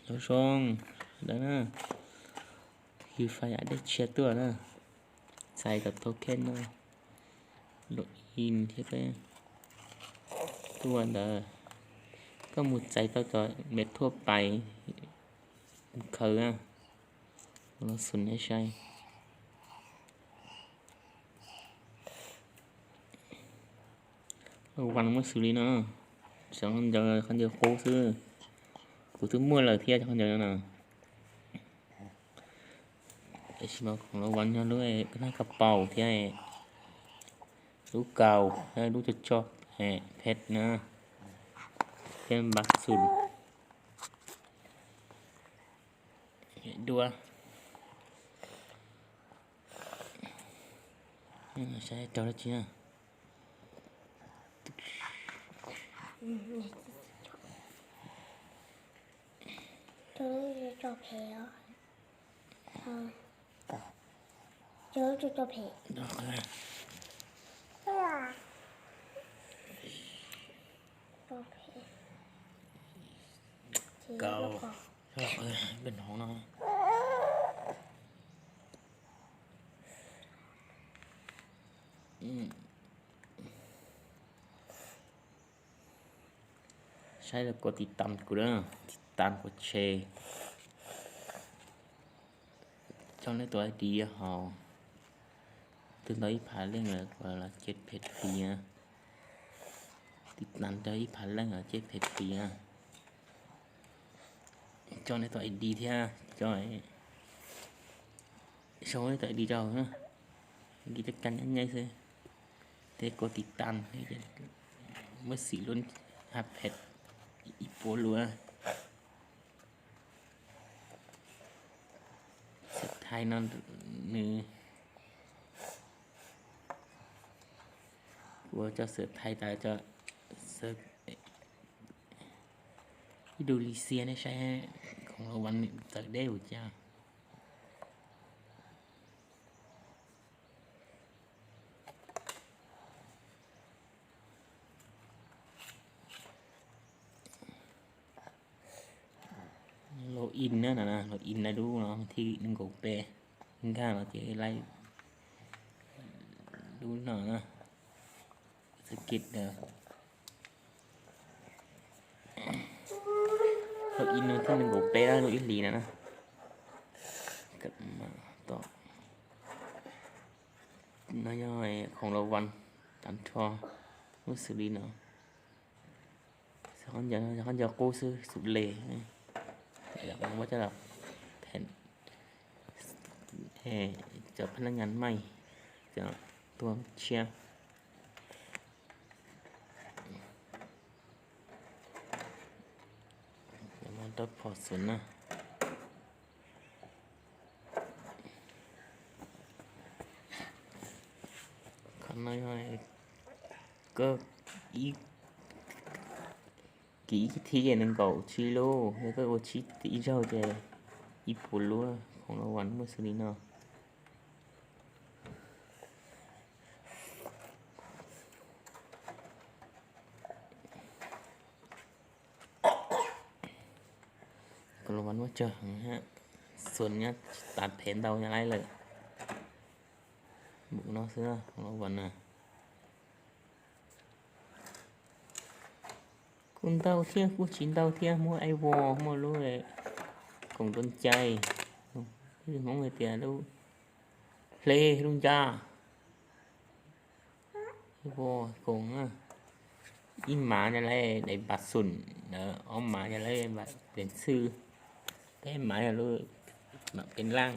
Nyob zoo, ntawd na, Free Fire dej tshiab tuaj na, txais tau token no, login thiab peb tuaj ntawd, koj mus txais tau cov mem thuaj pais khaws na, los xum nej saib. Lub vas muaj xws li no, cov qhov ncaws qub xwb, kuv twb muaj lawm thiab cov qhov ncaws no na. Tiam sis mas khoom lub vas yog lub nab ka paus thiab lub kaus, lub cog cog phem na, thiab npav xum dua. Saib raug dab tsi na. Kaus, peb hnov no. Saib los kov tiv tam kuv na, tiv tam kuv tseg. Coj nej tus I D hauv, twb ntau ib phav leej lawm, kuv los coj phem fis na. Tiv tam rau ib phav leej los coj phem fis na. Coj nej tus I D thiab, coj, sau nej tus I D rau na. I D tej kab nyob nyeeb xwb, thiab kov tiv tam, muab xim lub hab phem ib puas lub. Xwm thaij no nws, kuv coj xwm thaij tas cov xwm, ib du li xiab nej saib, khoom lub vas txawv deb ua cas. Log in na, log in na, dub no thib nees nkaum peb, nkag los ces laij dub no na, xwm kit. Log in no thib nees nkaum peb, log ib hlis na na. No yog khoom lub vas tag nrho, muaj xws li no. Cov qhov ncaws qub xwb, xum le, muab coj los phem, cov phab nab nyas maij, cov tuag tshiab. Rab phom xwm na. Qhov no yog koj ib, kis ib thib ces nees nkaum tsib lub, yog koj ua tsib ib zaug ces ib puas lub. Khoom lub vas muaj xws li no. Khoom lub vas muaj tsawg heev, xum nyob tas phem ntau nyob laij lawm. Npaum no xwb khoom lub vas na. Kuj ntau thiab kuj tsis ntau thiab, muaj ib vos, muaj lub koom dua cai, Hmoob hais tias lub hle lub ncaj. Ib vos koom na, ib mav yog lawv daim npav xum, ob mav yog lawv npav pees xwb, peb mav yog lub npav pees laj.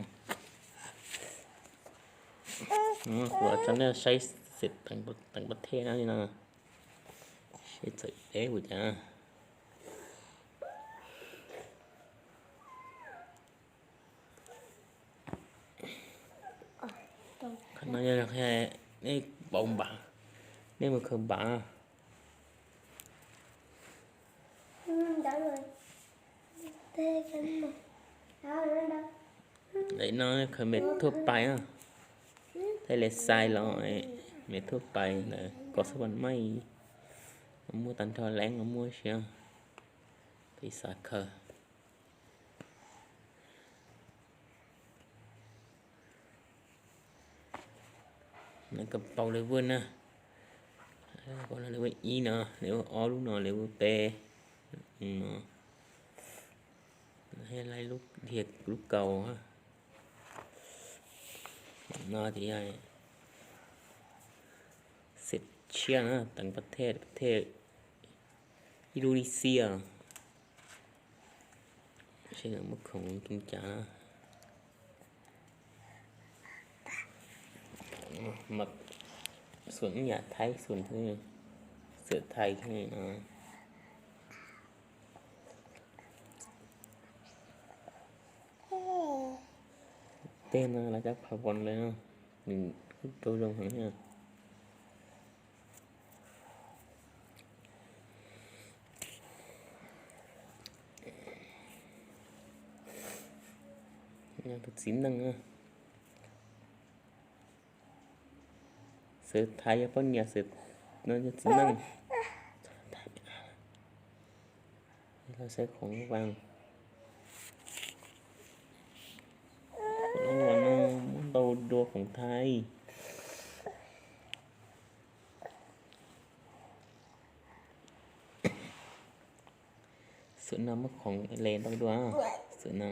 Kuv tso nej saib xwm teem pab thej no li no, saib txawm deb ua cas. Qhov no yog qhia nej pauv npav, nej mus khaws npav. Daim no khaws mem thuaj pais na, thiaj li xais los mem thuaj pais ntawd, kov xab pas maij, muaj tag nrho leeb los muaj siab, peb xav khaws. Kaus paus level na, level ib no, level ob lub no, level peb no, lub kaus no tias yog xeem tshiab na, teev pas thej, pas thej Indonesia. Seb muaj khoom li cas na. Mas xuam ib yam Thaib, xuam xwm Thaib no. Tej no lawv cov phav von lawm no, nws kuj rau zoo heev na. Tus txiv neej, xwm Thaib yog poj niam, xwm no yog txiv neej. Los saib khoom vaj. Khoom no muaj ntau dua khoom Thaib. Xwm no muaj khoom le ntau dua, xwm no.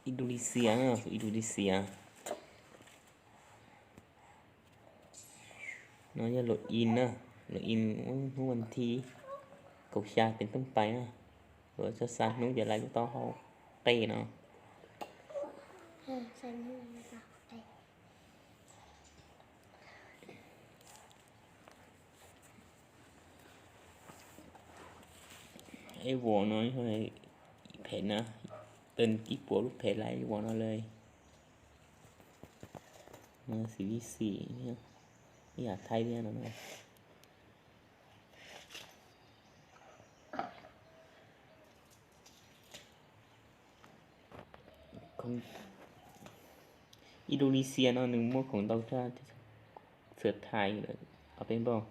Indonesia, Indonesia. No yog login na, login hnub vas thib kaum xya teev tooj pais na. Luag txog xya hnub ces lawv kuj tau hauv qe no. Ib vuam no yog ib phem na, tawm ib puas lub phem lawm ib vuam no lawm. Xim li xim, ib yam Thaib thiab no. Indonesia no nws muaj khoom ntau tshaj xwm Thaib lawm ob peb npaug.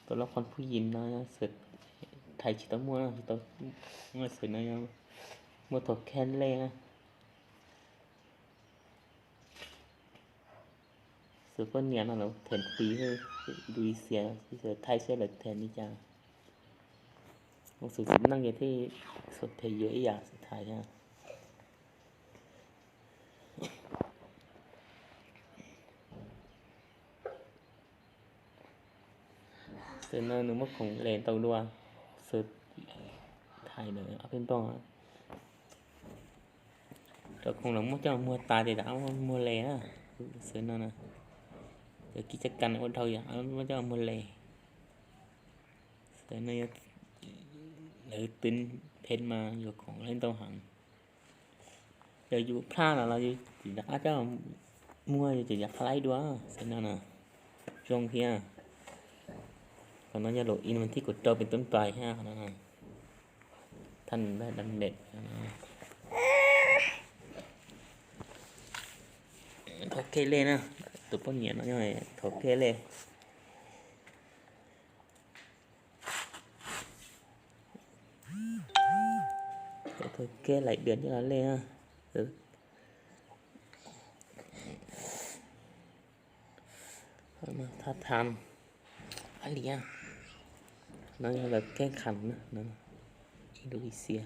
Tus loj qhov phuj yim no xwm Thaib tsis tau muaj, tsis tau muaj xwm no, muaj thaum khej lej na. Xwm poj niam no lawv them pis, Indonesia, xwm Thaib seb lawv them li cas. Xwm txiv neej ces thiaj xwm them yuav ib yam xwm Thaib thiab. Xwm no nws muaj khoom le ntau dua xwm Thaib lawm ob peb npaug. Cov khoom lawv muab coj muag tas ces muag le na. Xwm no na, cov kib caj kas ua dhau yom, muab coj muag le. Xwm no yog lawv twv pheej mas yuav khoom le ntau heev. Yog yus plaj los los yus tseem rov qab coj muag, yus tseem rov qab laib dua, xwm no na, zoo thiab. Qhov no yog login vas thib kaum rau teev tooj pais thiab qhov no. Thaj dam mem. Thov kej lej na, tus poj niam no yog thov kej lej. Thov kej laim diam coj los lej na. Thab tham ab li no yog lawv kej kham na, Indonesia.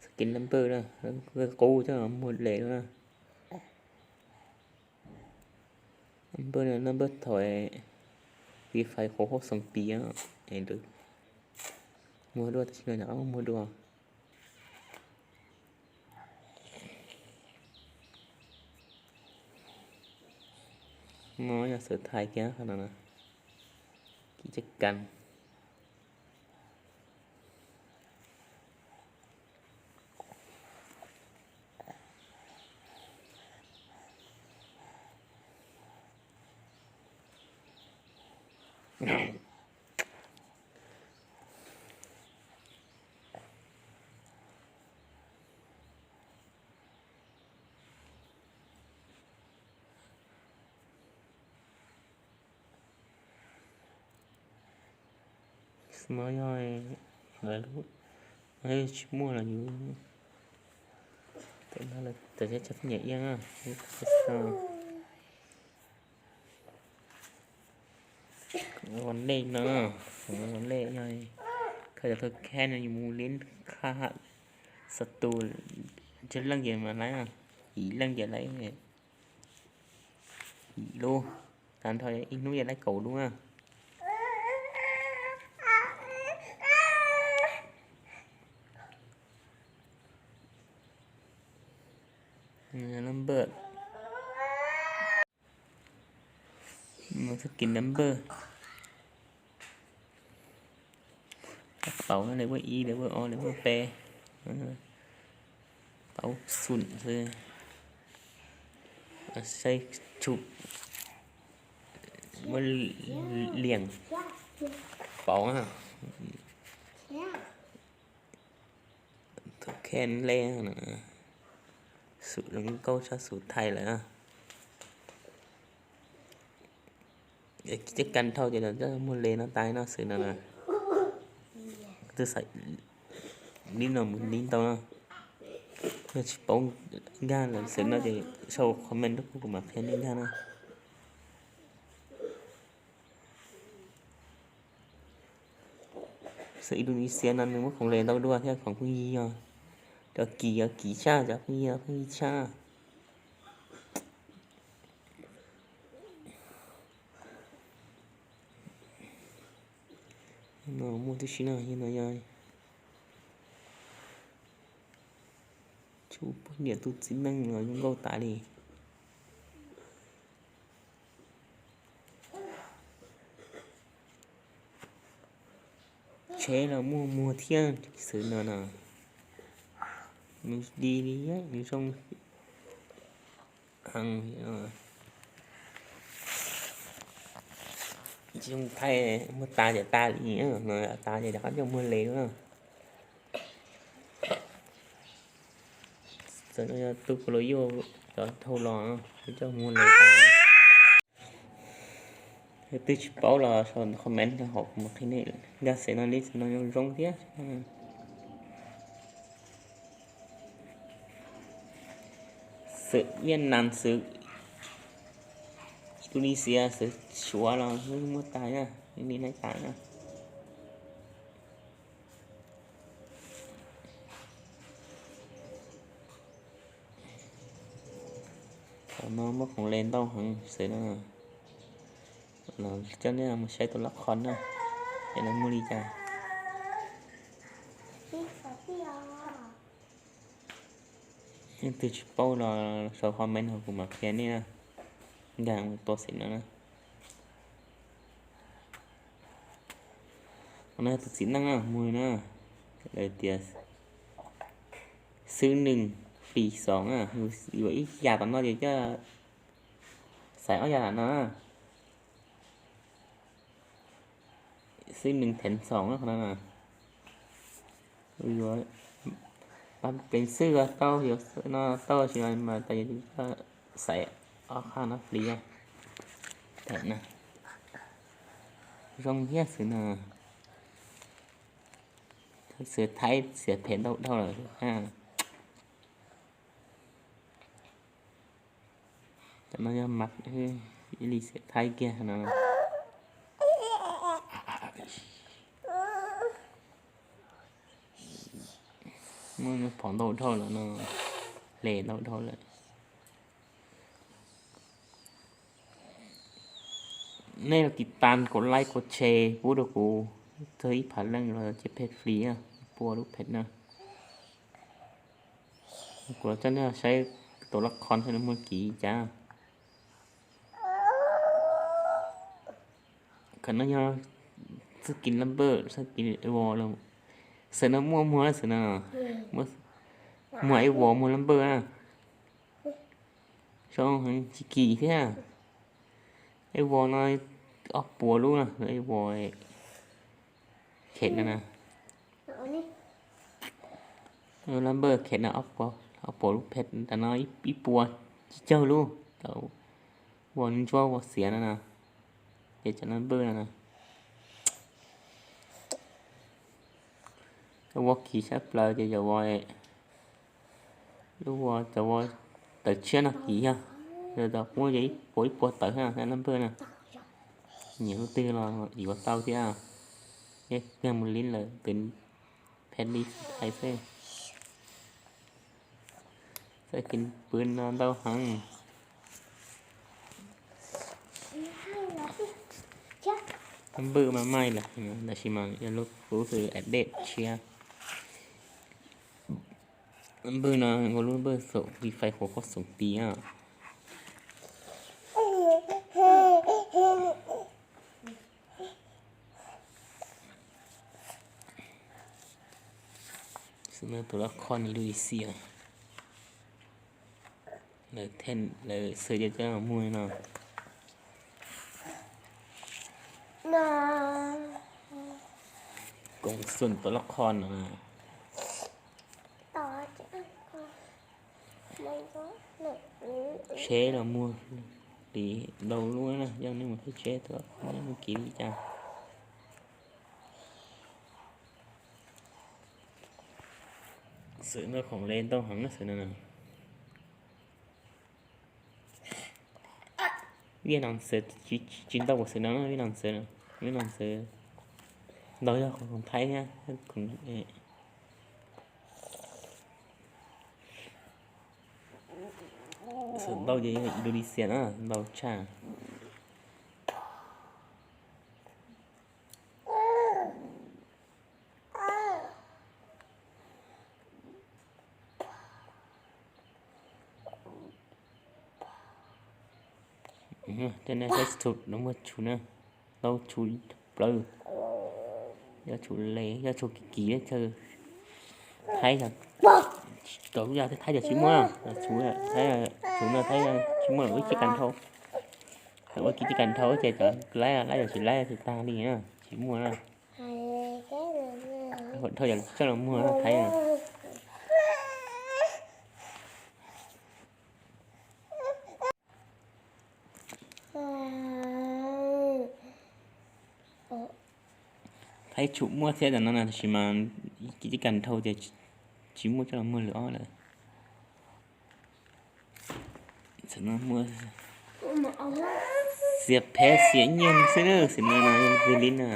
Skin number na, qub coj muag le na. Number no number thaum Free Fire qhov hauv xoom pis es muag dua, tam sim no muag dua. No yog xwm Thaib kiag no, kib caj kas. No yog lawv lub Tsis muaj los yus tawm no lawm, tawm cov poj niam iab na. Ua lej no, ua lej yog kha cov thawj khab no yus mus lib kha ham xav tus, tsawg leej ces mas laib, yim leej ces laib yim lub, tag nrho ib hnub ces laib kaum lub na. Number, txoj kev number, tab pauv level ib, level ob, level peb, tau xum xwb, saib tshum muab liam pauv na. Thaum kheej lej, xum zoo nkauj tshaj xum thaij lawm. Cov kab thauj ces muag le no tas no xwb no na. Twb xav lib no mus lib ntau no. Yog tsis paub nkag lawm xwb no ces sau comment rau kuv, kuv mam qhia nej nkag na. Xwm Indonesia no nws muab khoom le ntau dua thiab khoom phooj ywg yog cov kim, cov kim tshaj, cov phooj ywg, phooj ywg tshaj. No muaj tib si no, no yog tshum poj niam tus txiv neej los zoo nkauj tas li. Tsheb los muaj muag thiab xwb no na. Nws di li, nws zoo, tsis zoo thaij, muag tas ces tas li no, tas ces rov qab coj muag le na. Txawm no yog tus kos los yuj cov dhau los, coj muag le tas. Leej twg tsis paub los sau comment rau hauv kuv mam qhia nej nkag xwm no li, xwm no zoo zoo thiab. Xwm Vietnam, xwm Indonesia, xwm Suav los muaj tas na, li na tas na. Thaum no muaj khoom le ntau heev xwb no. Los coj nej mus saib tus lab qhos na, es nws muaj li cas. Leej twg tsis paub los sau comment hauv kuv mam qhia nej na. Nkag mus tua xim no na. Qhov no yog tus txiv neej na, muag na. Lawv tias xwb nws flis xoom na, yuav ib yam tom no ces coj xaiv ob yam tom no. Xwb nws thev xoom na, qhov no na. Yuav pab peev xwm tau, yuav no tau tsis mas tas yuav xaiv ob qhab no flis. Zoo thiab xwb no. Xwm Thaib xiam phem ntau dhau lawm. Cov no yog mas ib li xiam Thaib kiag no. Muaj phom ntau dhau lawm no, hle ntau dhau lawm. Nej los tiv tas kaum like kaum share pub rau kuv txog ib phav leej los cia phem flis, pua lub phem na. Kuv los coj nej saib tus lab qhos thiab nws muag kiv cas. Khov no yog txoj kev lab npawj, txoj kev vos lawm. Xwm no muaj muag xwm no, muag ib vos muag lab npawj na. Zoo heev tsis kim thiab. Ib vos no ob puas lub na, ib vos khem no na. Lab npawj khem no ob puas lub phem tas no ib puas tsib caug lub. Vos ntsuab vos xiav no na. Ces cov lab npawj no na. Cov vov kis tshaj plaws ces cov vov, lub vov, cov vov tawv tshiab no kis yog, yog tau muab yog ib puas ib puas tawv thiab na npawg na. Nyiam lub twg los yuav tau thiab. Ib yam mus li lawm tus phem li thaij xwb. Txawj kev pw no ntau heev. Npawg mas maij lawm, tab sis mas yog lub kub xwb, update tshiab. Npawg no nkaus lub npawg xoom Free Fire huv koj xoom tis na. Xwm no tus lab khoj ni lub ib xiam. Lawv xwb ces coj los muag no. Koom xum tus lab khoj no. Tsheb los muag li ntau lub na, yog nej mus thaij tsheb tus lab khoj nej mus kis li cas. Xwm no khoom le ntau heev na xwm no. Vij Nam Xwm tsis ntau kuv xwm no, Vij Nam Xwm, Vij Nam Xwm ntau yog khoom Thaib thiab. Xwm ntau ces Indonesia na ntau tshaj. Tej no saib txhua no muaj txhua na, ntau txhua plawv. Yog txhua le, yog txhua kis kis teb chaws Thaib, tau lub yog Thaib cov tsis muaj, txhua no Thaib tsis muaj lawm, ua kis tsis kam dhau. Ua kis tsis kam dhau ces cov laib laib, cov tsis laib ces tag li na, tsis muaj na. Dhau coj los muag Thaib. Thaib tshum muaj thiab cov no na, tab sis mas kis tsis kam dhau ces tsis muaj coj los muag lwm ob lawm. Xwm no muaj xiam phem xiam nyiaj xwb na, xwm no no yog li na.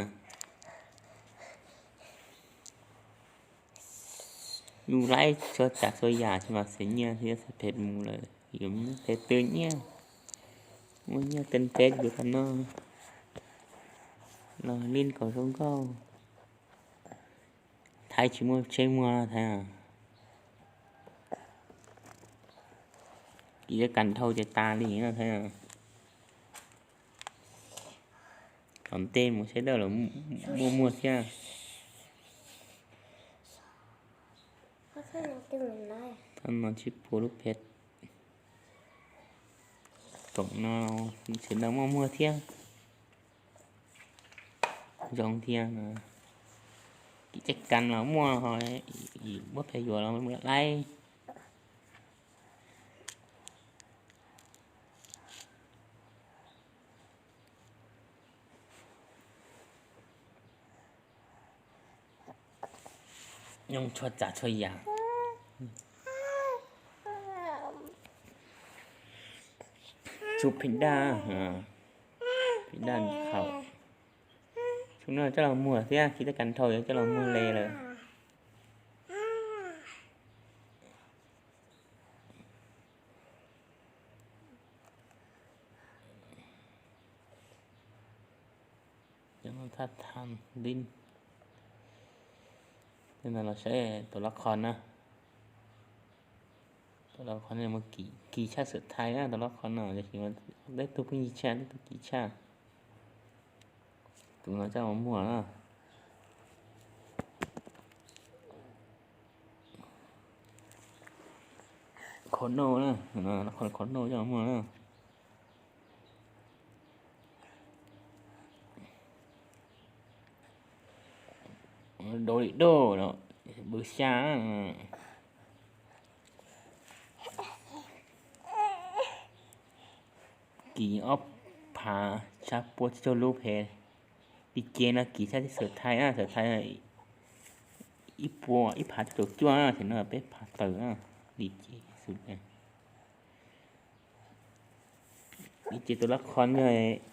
Yus laib txhua tsav txhua yam tsis mas xiam nyiaj thiab xiam phem mus lawm, yus phem tw nyiaj, muaj nyiaj teb teb yus qhov no los li kom zoo nkauj. Thaib tsis muaj tsheb muag Thaib. Kis tsis kam dhau ces tas li na Thaib. Tom ntej mus sawv daws los muaj muag thiab. Thaib no tsis pua lub phem. Koom no sawv daws muaj muag thiab. Zoo thiab. Kis tsis kam los muaj ho, muab phem yuav los laib. Nyob txhua tsav txhua yam. Txhua phim daj, phim daj khaum. Txhua no coj los muag thiab, kis tsis kam dhau yuav coj los muag le lawm. Thaj tham li no los saib tus lab qhov na. Tus lab qhov no mus kis tshaj xwm thai na, tus lab qhov no, tej tug pheej yig tshaj, tej tug kis tshaj. Tus no coj los muag na. Qhov no na, qhov no coj los muag na. Dau li dau, bw xya. Kis ob phav tshaj pua tsib caug lub phem. Li ces no kis tshaj xwm thai na, xwm thai Ib puas ib phav cuaj caum cuaj, ces no peb phav tawm na. Li ces, li ces tus lab khos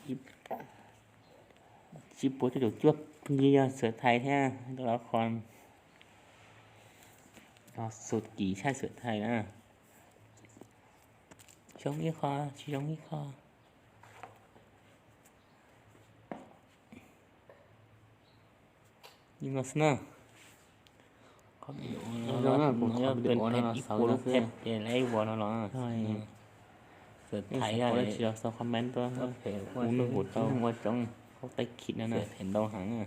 yog tsib puas cuaj caum cuaj, yog xwm thais thiab tus lab khos no, xus kim tshaj xwm thais na. Zoo ib qho, tsis zoo ib qho. Li no xwb na. Ib puas lub phem ces lab ib vuas no los. Xwm thais tsis los sau comment tuaj, ua neeg kuv tau ua tsoom Hmoob Thaib Khim no na, phem ntau heev na.